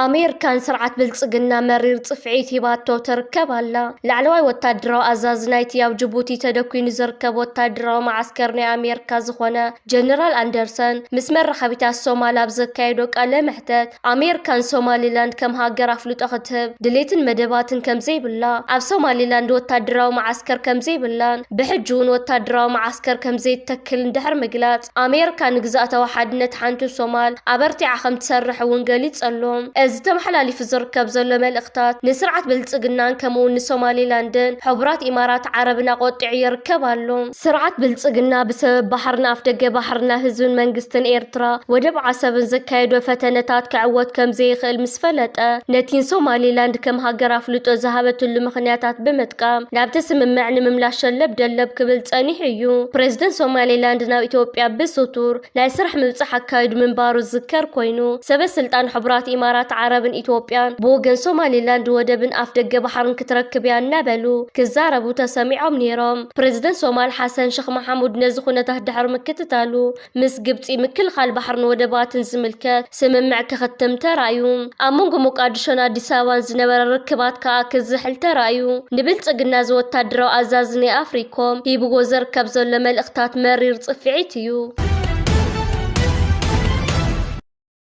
ኣሜሪካ ንስርዓት ብልጽግና መሪር ጽፍዒት ሂባቶ ትርከብ ኣላ። ላዕለዋይ ወታደራዊ ኣዛዚ ናይቲ ኣብ ጅቡቲ ተደኲኑ ዝርከብ ወታደራዊ መዓስከር ናይ ኣሜሪካ ዝኾነ ጀነራል ኣንደርሰን ምስ መራኸቢታት ሶማል ኣብ ዘካየዶ ቃለ መሕተት፣ ኣሜሪካ ንሶማሊላንድ ከም ሃገር ኣፍልጦ ክትህብ ድሌትን መደባትን ከም ዘይብላ፣ ኣብ ሶማሊላንድ ወታደራዊ መዓስከር ከም ዘይብላን ብሕጂ እውን ወታደራዊ መዓስከር ከም ዘይተክልን ድሕሪ ምግላጽ፣ ኣሜሪካ ንግዝኣታዊ ሓድነት ሓንቲ ሶማል ኣበርቲዓ ከም ትሰርሕ እውን ገሊጹ ኣሎ። እዚ ተመሓላሊፉ ዝርከብ ዘሎ መልእኽታት ንስርዓት ብልጽግናን ከምኡ እውን ንሶማሊላንድን ሕቡራት ኢማራት ዓረብን ኣቆጢዑ ይርከብ ኣሎ። ስርዓት ብልጽግና ብሰበብ ባሕርን ኣፍ ደገ ባሕርና ህዝብን መንግስትን ኤርትራ ወደብ ዓሰብን ዘካየዶ ፈተነታት ክዕወት ከም ዘይኽእል ምስ ፈለጠ፣ ነቲ ንሶማሊላንድ ከም ሃገር ኣፍልጦ ዝሃበትሉ ምኽንያታት ብምጥቃም ናብ እቲ ስምምዕ ንምምላሽ ሸለብ ደለብ ክብል ጸኒሑ እዩ። ፕሬዝደንት ሶማሊላንድ ናብ ኢትዮጵያ ብስቱር ናይ ስራሕ ምብጻሕ ኣካይዱ ምንባሩ ዝዝከር ኮይኑ፣ ሰበ ስልጣን ሕቡራት ኢማራት ዓረብን ኢትዮጵያን ብወገን ሶማሊላንድ ወደብን ኣፍ ደገ ባሕርን ክትረክብ እያ እናበሉ ክዛረቡ ተሰሚዖም ነይሮም። ፕሬዝደንት ሶማል ሓሰን ሸኽ መሓሙድ ነዚ ኩነታት ድሕሪ ምክትታሉ፣ ምስ ግብጺ ምክልኻል ባሕርን ወደባትን ዝምልከት ስምምዕ ክኽትም ተራእዩ። ኣብ መንጎ ሞቃዲሾን ኣዲስ ኣበባን ዝነበረ ርክባት ከኣ ክዝሕል ተራእዩ። ንብልጽግና ዝወታደራዊ ኣዛዚ ናይ ኣፍሪኮም ሂብዎ ዘርከብ ዘሎ መልእኽታት መሪር ጽፍዒት እዩ።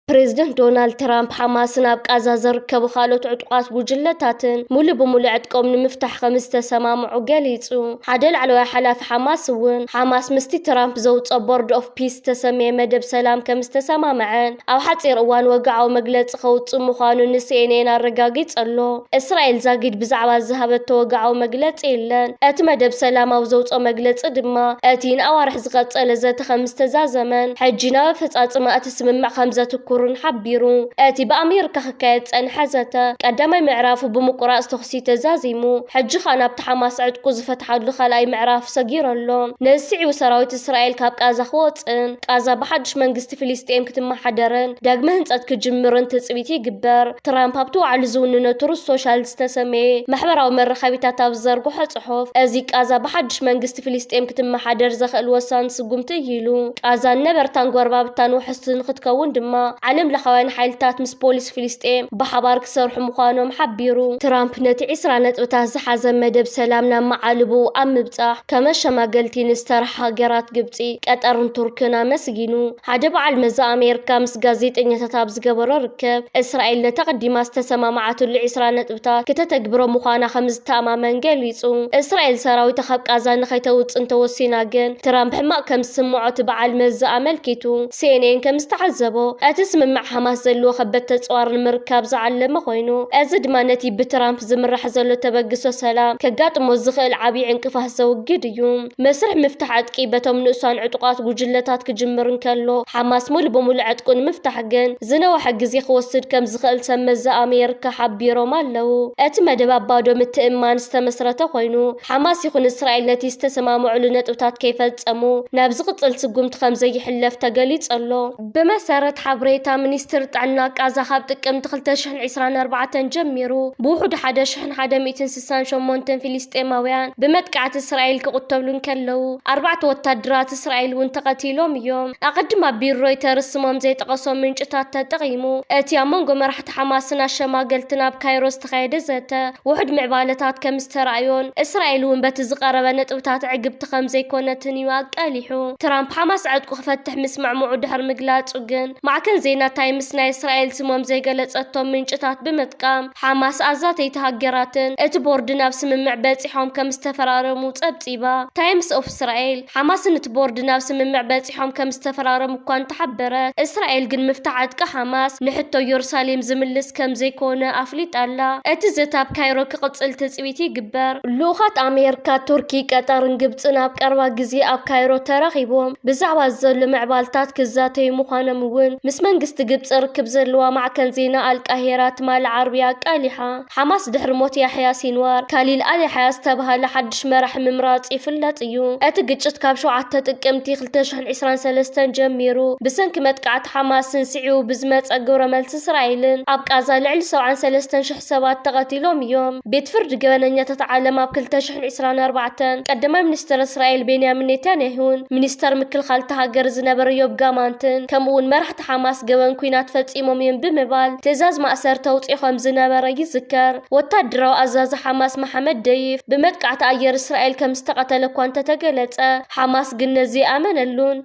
ፕሬዝደንት ዶናልድ ትራምፕ ሓማስን ኣብ ቃዛ ዝርከቡ ካልኦት ዕጡቓት ጉጅለታትን ሙሉ ብሙሉ ዕጥቆም ንምፍታሕ ከም ዝተሰማምዑ ገሊጹ። ሓደ ላዕለዋይ ሓላፊ ሓማስ እውን፣ ሓማስ ምስቲ ትራምፕ ዘውጽኦ ቦርድ ኦፍ ፒስ ዝተሰመየ መደብ ሰላም ከም ዝተሰማምዐን ኣብ ሓጺር እዋን ወግዓዊ መግለጺ ከውጽእ ምዃኑ ንሲኤንኤን ኣረጋጊጹ ኣሎ። እስራኤል ዛጊድ ብዛዕባ ዝሃበቶ ወግዓዊ መግለጺ የለን። እቲ መደብ ሰላም ኣብ ዘውጽኦ መግለጺ ድማ፣ እቲ ንኣዋርሕ ዝቐጸለ ዘተ ከም ዝተዛዘመን ሕጂ ናብ ኣፈጻጽማ እቲ ስምምዕ ከም ዘትኩርን ሓቢሩ። እቲ ብኣሜሪካ ክካየድ ዝጸንሐ ዘተ ቀዳማይ ምዕራፉ ብምቁራጽ ተኹሲ ተዛዚሙ፣ ሕጂ ኸኣ ናብቲ ሓማስ ዕጥቁ ዝፈትሓሉ ካልኣይ ምዕራፍ ሰጊሩ ኣሎ። ነዚ ስዒቡ ሰራዊት እስራኤል ካብ ቃዛ ክወጽእን ቃዛ ብሓድሽ መንግስቲ ፍልስጤም ክትመሓደርን ዳግመ ህንጸት ክጅምርን ትጽቢት ይግበር። ትራምፕ ኣብቲ ባዕሉ ዝውንኖ ትሩዝ ሶሻል ዝተሰመየ ማሕበራዊ መራኸቢታት ኣብ ዝዘርግሖ ጽሑፍ፣ እዚ ቃዛ ብሓድሽ መንግስቲ ፍልስጤም ክትመሓደር ዘኽእል ወሳኒ ስጉምቲ እዩ ኢሉ። ቃዛን ነበርታን ጎረባብታን ውሕስቲ ንክትከውን ድማ፣ ዓለም ለኻውያን ሓይልታት ምስ ፖሊስ ፍልስጤም ብሓባር ክሰርሑ ምዃኖም ሓቢሩ። ትራምፕ ነቲ ዕስራ ነጥብታት ዝሓዘ መደብ ሰላም ናብ መዓልቡ ኣብ ምብጻሕ፣ ከመ ሸማገልቲ ንዝሰርሓ ሃገራት ግብጺ፣ ቀጠርን ቱርክን ኣመስጊኑ። ሓደ በዓል መዚ ኣሜሪካ ምስ ጋዜጠኛታት ኣብ ዝገበሮ ርክብ፣ እስራኤል ነቲ ኣቐዲማ ዝተሰማማዓትሉ ዕስራ ነጥብታት ክተተግብሮ ምዃና ከም ዝተኣማመን ገሊጹ። እስራኤል ሰራዊታ ካብ ቃዛ ንኸይተውጽእ እንተወሲና ግን፣ ትራምፕ ሕማቕ ከም ዝስምዖ እቲ በዓል መዚ ኣመልኪቱ። ሲኤንኤን ከም ዝተዓዘቦ፣ እቲ ስምምዕ ሓማስ ዘለዎ ከበድ ተጽዋር ንምርካብ ዝዓለመ ኮይኑ፣ እዚ ድማ ነቲ ብትራምፕ ዝምራሕ ዘሎ ተበግሶ ሰላም ከጋጥሞ ዝኽእል ዓብዪ ዕንቅፋት ዘውግድ እዩ። መስርሕ ምፍታሕ ዕጥቂ በቶም ንኡሳን ዕጡቓት ጉጅለታት ክጅምር እንከሎ፣ ሓማስ ሙሉ ብሙሉ ዕጥቁ ንምፍታሕ ግን ዝነውሐ ግዜ ክወስድ ከም ዝኽእል ሰብ መዚ ኣሜሪካ ሓቢሮም ኣለዉ። እቲ መደብ ኣብ ባዶ ምትእምማን ዝተመስረተ ኮይኑ፣ ሓማስ ይኹን እስራኤል ነቲ ዝተሰማምዑሉ ነጥብታት ከይፈጸሙ ናብ ዝቕጽል ስጉምቲ ከም ዘይሕለፍ ተገሊጹ ኣሎ። ብመሰረት ሓበሬታ ሚኒስትሪ ጥዕና ቃዛ፣ ካብ ጥቅምቲ ክልተ ሽሕን ዕስራን ኣርባዕተን ጀሚሩ ብውሑዱ ሓደ ሽሕን ሓደ ሚእትን ስሳን ሸሞንተን ፍልስጤማውያን ብመጥቃዕቲ እስራኤል ክቕተሉ እንከለዉ፣ ኣርባዕተ ወታደራት እስራኤል እውን ተቐቲሎም እዮም። ኣቐድም ኣቢሉ ሮይተርስ ስሞም ዘይጠቐሶም ምንጭታት ተጠቒሙ፣ እቲ ኣብ መንጎ መራሕቲ ሓማስን ኣሸማገልትን ኣብ ካይሮ ዝተኻየደ ዘተ ውሑድ ምዕባለታት ከም ዝተራእዮን፣ እስራኤል እውን በቲ ዝቐረበ ነጥብታት ዕግብቲ ከም ዘይኮነትን እዩ ኣቃሊሑ። ትራምፕ ሓማስ ዕጥቁ ክፈትሕ ምስምዕምዑ ድሕሪ ምግላጹ ግን፣ ማዕከን ዜና ታይምስ ናይ እስራኤል ስሞም ዘይገለጸቶም ምንጭታት ብምጥቃም፣ ሓማስ ኣዛተይቲ ሃገራትን እቲ ቦርድን ኣብ ስምምዕ በጺሖም ከም ዝተፈራረሙ ጸብጺባ። ታይምስ ኦፍ እስራኤል፣ ሓማስን እቲ ቦርድን ኣብ ስምምዕ በጺሖም ከም ዝተፈራረሙ እኳ እንተሓበረት፣ እስራኤል ግን ምፍታሕ ዕጥቂ ሓማስ ንሕቶ ኢየሩሳሌም ዝምልስ ከም ዘይኮነ ኣፍሊጣ ኣላ። እቲ ዘተ ኣብ ካይሮ ክቕጽል ትጽቢት ይግበር። ልኡኻት ኣሜሪካ፣ ቱርኪ፣ ቀጠርን ግብጽን ኣብ ቀረባ ግዜ ኣብ ካይሮ ተራኺቦም ብዛዕባ ዘሎ ምዕባልታት ክዛተዩ ምዃኖም እውን ምስ መንግስቲ ግብጺ ርክብ ዘለዋ ማዕከን ዜና ኣልቃሂራ ትማሊ ዓርቢ ኣቃሊሓ። ሓማስ ድሕሪ ሞት ያሕያ ሲንዋር፣ ካሊል ኣል ያሕያ ዝተባህለ ሓድሽ መራሒ ምምራጹ ይፍለጥ እዩ። እቲ ግጭት ካብ ሸውዓተ ጥቅምቲ ክልተ ሽሕን ዕስራን ሰለስተን ጀሚሩ፣ ብሰንኪ መጥቃዕቲ ሓማስን ስዒቡ ብዝመጸ ግብረ መልሲ እስራኤልን፣ ኣብ ቃዛ ልዕሊ ሰብዓን ሰለስተን ሽሕ ሰባት ተቐቲሎም እዮም። ቤት ፍርዲ ገበነኛታት ዓለም ኣብ ክልተ ሽሕን ዕስራን ኣርባዕተን፣ ቀዳማይ ሚኒስትር እስራኤል ቤንያሚን ኔታንያሁን ሚኒስተር ምክልኻል እታ ሃገር ዝነበረ ዮብ ጋማንትን፣ ከምኡ እውን መራሕቲ ሓማስ እውን ኲናት ፈጺሞም እዮም ብምባል ትእዛዝ ማእሰርቲ ኣውጺኡ ከም ዝነበረ ይዝከር። ወታደራዊ ኣዛዚ ሓማስ መሓመድ ደይፍ ብመጥቃዕቲ ኣየር እስራኤል ከም ዝተቐተለ እኳ እንተተገለጸ፣ ሓማስ ግን ነዚ ኣመነሉን።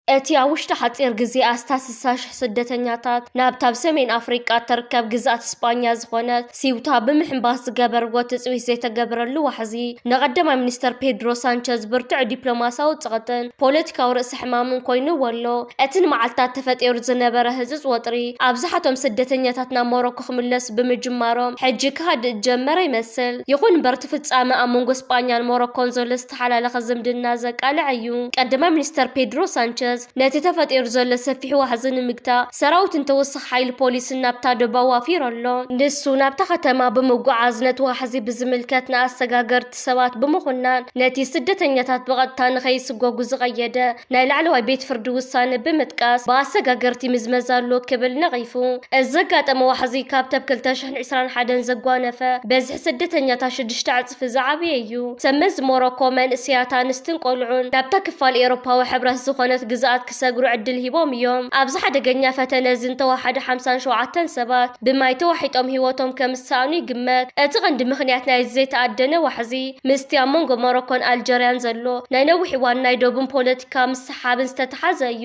እቲ ኣብ ውሽጢ ሓጺር ግዜ ኣስታት ስሳ ሽሕ ስደተኛታት ናብታ ኣብ ሰሜን ኣፍሪቃ እትርከብ ግዝኣት ስጳኛ ዝኾነት ሲውታ ብምሕንባስ ዝገበርዎ ትጽቢት ዘይተገበረሉ ዋሕዚ፣ ንቐዳማይ ሚኒስተር ፔድሮ ሳንቸዝ ብርቱዕ ዲፕሎማስያዊ ጸቕጥን ፖለቲካዊ ርእሲ ሕማምን ኮይንዎ ኣሎ። እቲ ንመዓልታት ተፈጢሩ ዝነበረ ህጹጽ ወጥሪ ኣብዝሓቶም ስደተኛታት ናብ ሞሮኮ ክምለሱ ብምጅማሮም፣ ሕጂ ክሃድእ ዝጀመረ ይመስል። ይኹን እምበር፣ እቲ ፍጻመ ኣብ መንጎ ስጳኛን ሞሮኮን ዘሎ ዝተሓላለኸ ዝምድና ዘቃልዕ እዩ። ቀዳማይ ሚኒስተር ፔድሮ ሳንቸዝ፣ ነቲ ተፈጢሩ ዘሎ ሰፊሕ ዋሕዚ ንምግታእ፣ ሰራዊትን ተወሳኺ ሓይሊ ፖሊስን ናብታ ዶብ ኣዋፊሩ ኣሎ። ንሱ ናብታ ከተማ ብምጉዓዝ፣ ነቲ ዋሕዚ ብዝምልከት ንኣሰጋገርቲ ሰባት ብምኹናን፣ ነቲ ስደተኛታት ብቐጥታ ንኸይስጎጉ ዝቐየደ ናይ ላዕለዋይ ቤት ፍርዲ ውሳነ ብምጥቃስ፣ ብኣሰጋገርቲ ምዝመዛ ኣሎ ክብል ነቒፉ። እዚ ዘጋጠመ ዋሕዚ፣ ካብቲ ኣብ ክልተ ሽሕን ዕስራን ሓደን ዘጓነፈ በዝሒ ስደተኛታት ሽዱሽተ ዕጽፊ ዝዓበየ እዩ። ሰብ መዚ ሞሮኮ፣ መንእሰያት፣ ኣንስትን ቆልዑን ናብታ ክፋል ኤውሮፓዊ ሕብረት ዝኾነት ግዝኣት ክሰግሩ ዕድል ሂቦም እዮም። ኣብዚ ሓደገኛ ፈተነ እዚ እንተወሓደ ሓምሳን ሸውዓተን ሰባት ብማይ ተዋሒጦም ህይወቶም ከም ዝሰኣኑ ይግመት። እቲ ቀንዲ ምኽንያት ናይዚ ዘይተኣደነ ዋሕዚ፣ ምስቲ ኣብ መንጎ ሞሮኮን ኣልጀርያን ዘሎ ናይ ነዊሕ እዋን ናይ ዶብን ፖለቲካ ምስሓብን ዝተተሓዘ እዩ።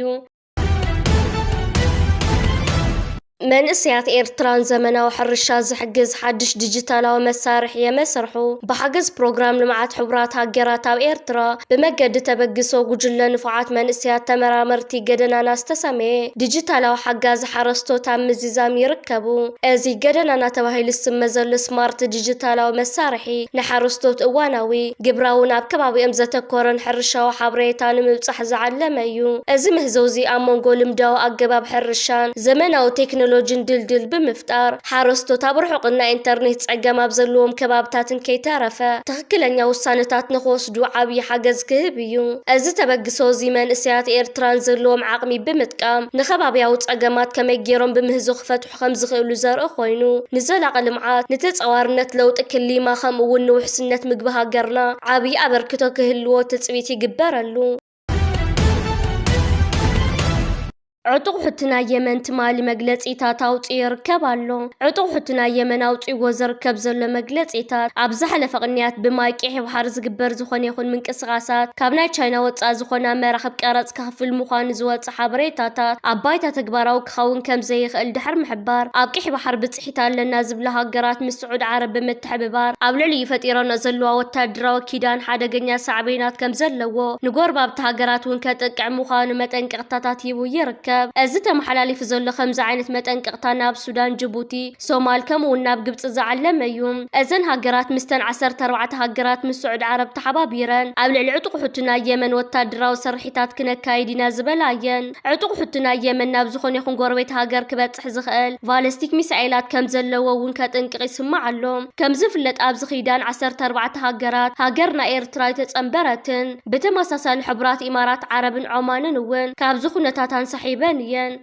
መንእሰያት ኤርትራን ዘመናዊ ሕርሻ ዝሕግዝ ሓድሽ ዲጂታላዊ መሳርሒ የመስርሑ። ብሓገዝ ፕሮግራም ልምዓት ሕቡራት ሃገራት፣ ኣብ ኤርትራ ብመገዲ ተበግሶ ጉጅለ ንፉዓት መንእሰያት ተመራመርቲ ገደናና ዝተሰመየ ዲጂታላዊ ሓጋዚ ሓረስቶት ኣብ ምዝዛም ይርከቡ። እዚ ገደናና ተባሂሉ ዝስመ ዘሎ ስማርት ዲጂታላዊ መሳርሒ፣ ንሓረስቶት እዋናዊ፣ ግብራውን ኣብ ከባቢኦም ዘተኮረን ሕርሻዊ ሓበሬታ ንምብጻሕ ዝዓለመ እዩ። እዚ ምህዞ እዚ ኣብ መንጎ ልምዳዊ ኣገባብ ሕርሻን ዘመናዊ ቴክኖሎጂን ድልድል ብምፍጣር፣ ሓረስቶት ኣብ ርሑቕን ናይ ኢንተርኔት ጸገም ኣብ ዘለዎም ከባብታትን ከይተረፈ ትኽክለኛ ውሳነታት ንኽወስዱ ዓብዪ ሓገዝ ክህብ እዩ። እዚ ተበግሶ እዚ መንእሰያት ኤርትራን ዘለዎም ዓቕሚ ብምጥቃም ንከባብያዊ ጸገማት ከመይ ገይሮም ብምህዞ ክፈትሑ ከም ዝኽእሉ ዘርኢ ኮይኑ፣ ንዘላቒ ልምዓት፣ ንተጻዋርነት ለውጢ ክሊማ፣ ከምኡ እውን ንውሕስነት ምግቢ ሃገርና ዓብዪ ኣበርክቶ ክህልዎ ትጽቢት ይግበረሉ። ዕጡቕ ሑቲ ናይ የመን ትማሊ መግለጺታት ኣውጺኡ ይርከብ ኣሎ። ዕጡቕ ሑቲ ናይ የመን ኣውጺእዎ ዝርከብ ዘሎ መግለጺታት፣ ኣብ ዝሓለፈ ቅንያት ብማይ ቀይሕ ባሕሪ ዝግበር ዝኾነ ይኹን ምንቅስቓሳት፣ ካብ ናይ ቻይና ወጻኢ ዝኾና መራኽብ ቀረጽ ከኽፍል ምዃኑ ዝወጸ ሓበሬታታት፣ ኣብ ባይታ ተግባራዊ ክኸውን ከም ዘይኽእል ድሕሪ ምሕባር፣ ኣብ ቀይሕ ባሕሪ ብጽሒት ኣለና ዝብላ ሃገራት ምስ ስዑድ ዓረብ ብምትሕብባር፣ ኣብ ልዕሊኡ ፈጢረንኦ ዘለዋ ወታደራዊ ኪዳን ሓደገኛ ሳዕቤናት ከም ዘለዎ፣ ንጎረባብቲ ሃገራት እውን ከጥቅዕ ምዃኑ መጠንቀቕታታት ሂቡ ይርከብ። እዚ ተመሓላሊፉ ዘሎ ከምዚ ዓይነት መጠንቀቕታ ናብ ሱዳን፣ ጅቡቲ፣ ሶማል፣ ከምኡ እውን ናብ ግብጺ ዝዓለመ እዩ። እዘን ሃገራት፣ ምስተን ዓሰርተ ኣርባዕተ ሃገራት ምስ ስዑድ ዓረብ ተሓባቢረን፣ ኣብ ልዕሊ ዕጡቕ ሑቲ ናይ የመን ወታደራዊ ስርሒታት ክነካይድ ኢና ዝበላ እየን። ዕጡቕ ሑቲ ናይ የመን ናብ ዝኾነ ይኹን ጎረቤት ሃገር ክበጽሕ ዝኽእል ባለስቲክ ሚሳኤላት ከም ዘለዎ እውን ከጥንቅቕ ይስማዕ ኣሎ። ከም ዝፍለጥ፣ ኣብዚ ኺዳን ዓሰርተ ኣርባዕተ ሃገራት፣ ሃገርና ኤርትራ ኣይተጸንበረትን። ብተመሳሳሊ፣ ሕቡራት ኢማራት ዓረብን ዖማንን እውን ካብዚ ኩነታት ኣንሳሒበን እየን።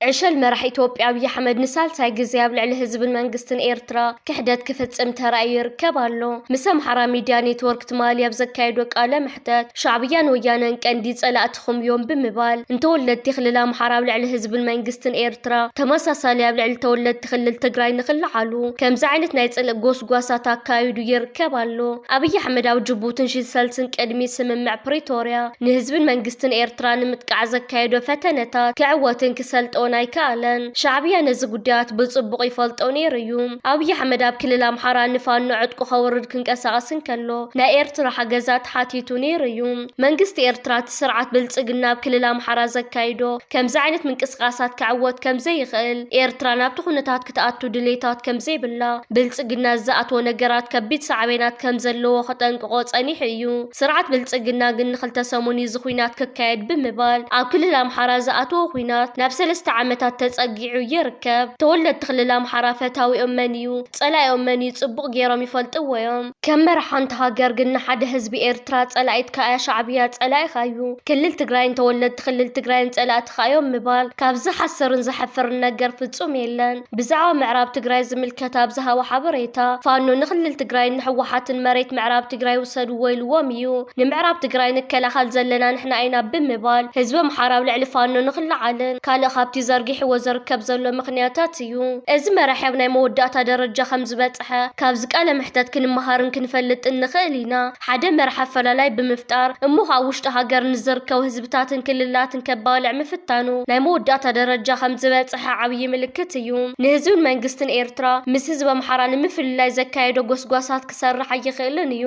ዕሸል መራሒ ኢትዮጵያ ኣብይ ኣሕመድ ንሳልሳይ ግዜ ኣብ ልዕሊ ህዝብን መንግስትን ኤርትራ ክሕደት ክፍጽም ተራእዩ ይርከብ ኣሎ። ምስ ኣምሓራ ሚድያ ኔትወርክ ትማሊ ኣብ ዘካየዶ ቃለ መሕተት፣ ሻዕብያን ወያነን ቀንዲ ጸላእትኹም እዮም ብምባል፣ ንተወለድቲ ክልል ኣምሓራ ኣብ ልዕሊ ህዝብን መንግስትን ኤርትራ ተመሳሳሊ ኣብ ልዕሊ ተወለድቲ ክልል ትግራይ ንኽለዓሉ ከምዚ ዓይነት ናይ ጽልኢ ጎስጓሳት ኣካይዱ ይርከብ ኣሎ። ኣብይ ኣሕመድ ኣብ ጅቡትን ሽሰልስን ቅድሚ ስምምዕ ፕሪቶርያ ንህዝብን መንግስትን ኤርትራ ንምጥቃዕ ዘካየዶ ፈተነታት ክዕወትን ክሰልጦን ኣይከኣለን። ሻዕብያ ነዚ ጉዳያት ብጽቡቕ ይፈልጦ ነይሩ እዩ። ኣብይ ኣሕመድ ኣብ ክልል ኣምሓራ ንፋኖ ዕጥቁ ከውርድ ክንቀሳቐስ እንከሎ፣ ናይ ኤርትራ ሓገዛት ሓቲቱ ነይሩ እዩ። መንግስቲ ኤርትራ፣ እቲ ስርዓት ብልጽግና ኣብ ክልል ኣምሓራ ዘካይዶ ከምዚ ዓይነት ምንቅስቓሳት ክዕወት ከም ዘይኽእል፣ ኤርትራ ናብቲ ኩነታት ክትኣቱ ድሌታት ከም ዘይብላ፣ ብልጽግና ዝኣትዎ ነገራት ከቢድ ሳዕቤናት ከም ዘለዎ ከጠንቅቖ ጸኒሑ እዩ። ስርዓት ብልጽግና ግን ንኽልተ ሰሙን እዩ እዚ ኲናት ክካየድ ብምባል፣ ኣብ ክልል ኣምሓራ ዝኣትዎ ኲናት ናብ ሰለስተ ዓመታት ተጸጊዑ ይርከብ። ተወለድቲ ክልል ኣምሓራ ፈታዊኦም መን እዩ፣ ጸላኢኦም መን እዩ ጽቡቕ ገይሮም ይፈልጥዎ እዮም። ከም መራሕ ሓንቲ ሃገር ግን ንሓደ ህዝቢ ኤርትራ ጸላኢትካ እያ፣ ሻዕብያ ጸላኢኻ እዩ። ክልል ትግራይን ተወለድቲ ክልል ትግራይን ጸላእትኻ እዮም ምባል ካብዚ ሓሰርን ዘሐፍርን ነገር ፍጹም የለን። ብዛዕባ ምዕራብ ትግራይ ዝምልከት ኣብ ዝሃቦ ሓበሬታ፣ ፋኖ ንክልል ትግራይን ንህወሓትን መሬት ምዕራብ ትግራይ ውሰድዎ ኢልዎም እዩ። ንምዕራብ ትግራይ ንከላኸል ዘለና ንሕና ኢና ብምባል ህዝቢ ኣምሓራ ኣብ ልዕሊ ፋኖ ንክለዓልን ካልእ ካብቲ ዘርጊሕዎ ዝርከብ ዘሎ ምኽንያታት እዩ። እዚ መራሒ ኣብ ናይ መወዳእታ ደረጃ ከም ዝበጽሐ ካብዚ ቃለ መሕተት ክንመሃርን ክንፈልጥን ንኽእል ኢና። ሓደ መራሕ ኣፈላላይ ብምፍጣር እሞ ኣብ ውሽጢ ሃገር ንዝርከቡ ህዝብታትን ክልላትን ከባልዕ ምፍታኑ ናይ መወዳእታ ደረጃ ከም ዝበጽሐ ዓብዪ ምልክት እዩ። ንህዝብን መንግስትን ኤርትራ ምስ ህዝቢ ኣምሓራ ንምፍልላይ ዘካየዶ ጎስጓሳት ክሰርሕ ኣይኽእልን እዩ።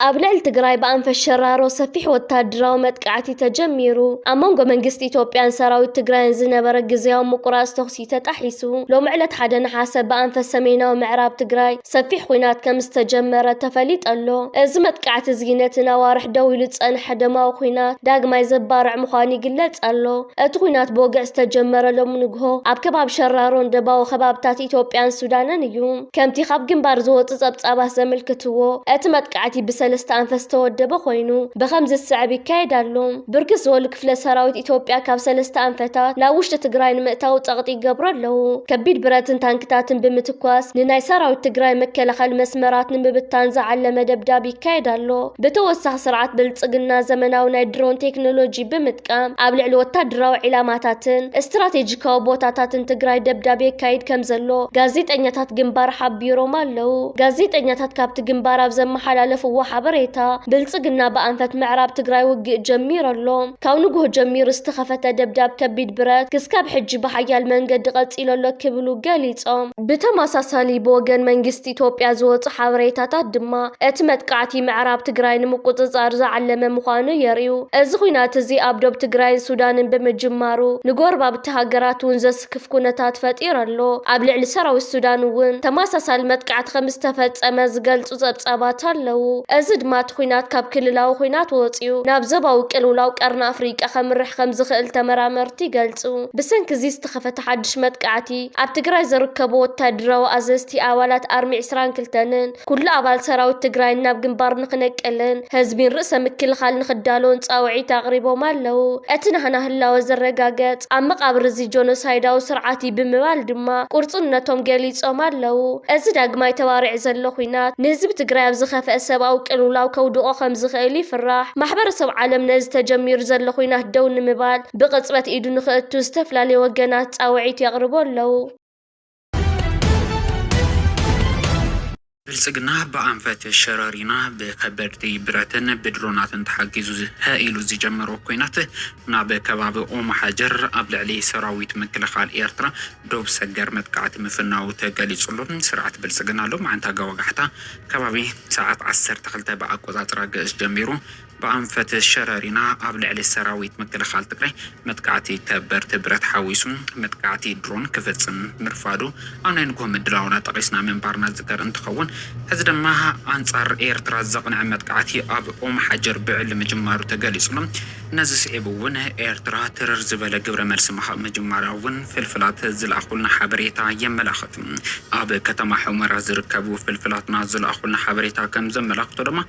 ኣብ ልዕሊ ትግራይ ብኣንፈት ሸራሮ ሰፊሕ ወታደራዊ መጥቃዕቲ ተጀሚሩ። ኣብ መንጎ መንግስቲ ኢትዮጵያን ሰራዊት ትግራይን ዝነበረ ግዝያዊ ምቁራጽ ተኹሲ ተጣሒሱ። ሎሚ ዕለት ሓደ ነሓሰ ብኣንፈት ሰሜናዊ ምዕራብ ትግራይ ሰፊሕ ኲናት ከም ዝተጀመረ ተፈሊጡ ኣሎ። እዚ መጥቃዕቲ እዚ ነቲ ነዋርሕ ደው ኢሉ ዝጸንሐ ደማዊ ኲናት ዳግማይ ዘባርዕ ምዃኑ ይግለጽ ኣሎ። እቲ ኲናት ብወግዒ ዝተጀመረ ሎሚ ንግሆ ኣብ ከባቢ ሸራሮን ደባዊ ከባብታት ኢትዮጵያን ሱዳንን እዩ። ከምቲ ካብ ግንባር ዝወጹ ጸብጻባት ዘመልክትዎ፣ እቲ መጥቃዕቲ ብሰለስተ ኣንፈት ዝተወደበ ኮይኑ፣ ብኸምዚ ዝስዕብ ይካየድ ኣሎ። ብርክት ዝበሉ ክፍለ ሰራዊት ኢትዮጵያ ካብ ሰለስተ ኣንፈታት ናብ ውሽጢ ትግራይ ንምእታው ጸቕጢ ይገብሩ ኣለዉ። ከቢድ ብረትን ታንክታትን ብምትኳስ ንናይ ሰራዊት ትግራይ መከላኸሊ መስመራት ንምብታን ዝዓለመ ደብዳብ ይካየድ ኣሎ። ብተወሳኺ ስርዓት ብልጽግና ዘመናዊ ናይ ድሮን ቴክኖሎጂ ብምጥቃም ኣብ ልዕሊ ወታደራዊ ዒላማታትን ስትራቴጂካዊ ቦታታትን ትግራይ ደብዳብ የካይድ ከም ዘሎ ጋዜጠኛታት ግንባር ሓቢሮም ኣለዉ። ጋዜጠኛታት ካብቲ ግንባር ኣብ ዘመሓላለፍዎ ሓበሬታ፣ ብልጽግና ብኣንፈት ምዕራብ ትግራይ ውግእ ጀሚሩ ኣሎ። ካብ ንግሆ ጀሚሩ ዝተኸፈተ ደብዳብ ከቢድ ብረት ክስካብ ሕጂ ብሓያል መንገዲ ቀጺሉ ኣሎ ክብሉ ገሊጾም። ብተመሳሳሊ ብወገን መንግስቲ ኢትዮጵያ ዝወጹ ሓበሬታታት ድማ እቲ መጥቃዕቲ ምዕራብ ትግራይ ንምቁጽጻር ዝዓለመ ምዃኑ የርእዩ። እዚ ኲናት እዚ ኣብ ዶብ ትግራይን ሱዳንን ብምጅማሩ ንጎረባብቲ ሃገራት እውን ዘስክፍ ኩነታት ፈጢሩ ኣሎ። ኣብ ልዕሊ ሰራዊት ሱዳን እውን ተመሳሳሊ መጥቃዕቲ ከም ዝተፈጸመ ዝገልጹ ጸብጻባት ኣለዉ። እዚ ድማ እቲ ኲናት ካብ ክልላዊ ኲናት ወጺኡ ናብ ዞባዊ ቅልውላው ቀርኒ ኣፍሪቃ ከምርሕ ከም ዝኽእል ተመራመርቲ ይገልጹ። ብሰንኪ እዚ ዝተኸፈተ ሓድሽ መጥቃዕቲ ኣብ ትግራይ ዝርከቡ ወታደራዊ ኣዘዝቲ ኣባላት ኣርሚ ዕስራን ክልተን ኩሉ ኣባል ሰራዊት ትግራይ ናብ ግንባር ንክነቅልን ህዝቢን ርእሰ ምክልኻል ንክዳለውን ጻውዒት ኣቕሪቦም ኣለዉ። እቲ ናህና ህላወ ዘረጋገጽ ኣብ መቓብር እዚ ጆኖሳይዳዊ ስርዓት እዩ ብምባል ድማ ቁርጽነቶም ገሊጾም ኣለዉ። እዚ ዳግማይ ተባሪዑ ዘሎ ኲናት ንህዝቢ ትግራይ ኣብ ዝኸፍአ ሰብኣዊ ቅልውላው ከውድቖ ከም ዝኽእል ይፍራሕ። ማሕበረሰብ ዓለም ነዚ ተጀሚሩ ዘሎ ኲናት ደው ንምባል ብቕጽበት ኢዱ ንኽእቱ ዝተፈላለዩ ወገናት ጻውዒት የቕርቡ ኣለዉ። ብልጽግና ብኣንፈት ሸረሪና ብከበድቲ ብረትን ብድሮናትን ተሓጊዙ ዝሀ ኢሉ ዝጀመሮ ኲናት ናብ ከባቢ ኦማሓጀር ኣብ ልዕሊ ሰራዊት ምክልኻል ኤርትራ ዶብ ሰገር መጥቃዕቲ ምፍናው ተገሊጹ ኣሎ። ስርዓት ብልጽግና ሎማዓንቲ ኣጋ ወጋሕታ ከባቢ ሰዓት ዓሰርተ ክልተ ብኣቆጻጽራ ግእዝ ጀሚሩ ብኣንፈት ሸረሪና ኣብ ልዕሊ ሰራዊት ምክልኻል ትግራይ መጥቃዕቲ ከበድቲ ብረት ሓዊሱ መጥቃዕቲ ድሮን ክፍጽም ምርፋዱ ኣብ ናይ ንግሆ ምድላውና ጠቒስና ምንባርና ዝዝከር እንትኸውን፣ ሕዚ ድማ ኣንጻር ኤርትራ ዘቕንዐ መጥቃዕቲ ኣብ ኦምሓጀር ብዕሊ ምጅማሩ ተገሊጹ ኣሎ። ነዚ ስዒቡ እውን ኤርትራ ትርር ዝበለ ግብረ መልሲ ምሃብ ምጅማራ እውን ፍልፍላት ዝለኣኹልና ሓበሬታ የመላኽት። ኣብ ከተማ ሑመራ ዝርከቡ ፍልፍላትና ዝለኣኹልና ሓበሬታ ከም ዘመላኽቶ ድማ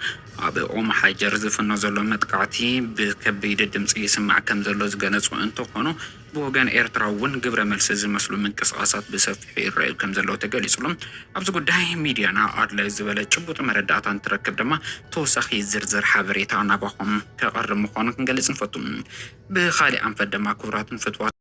ኣብ ኦምሓጀር ዝፍኖ ዘሎ መጥቃዕቲ ብከቢድ ድምፂ ይስማዕ ከም ዘሎ ዝገለፁ እንትኾኑ፣ ብወገን ኤርትራ እውን ግብረ መልሲ ዝመስሉ ምንቅስቓሳት ብሰፊሑ ይረኣዩ ከም ዘለዉ ተገሊፁ ኣሎ። ኣብዚ ጉዳይ ሚድያና ኣድላይ ዝበለ ጭቡጥ መረዳእታ እንትረክብ ድማ ተወሳኺ ዝርዝር ሓበሬታ ናባኹም ከቐርብ ምዃኑ ክንገልፅ ንፈቱ። ብኻሊእ ኣንፈት ድማ ክቡራትን ፍትዋት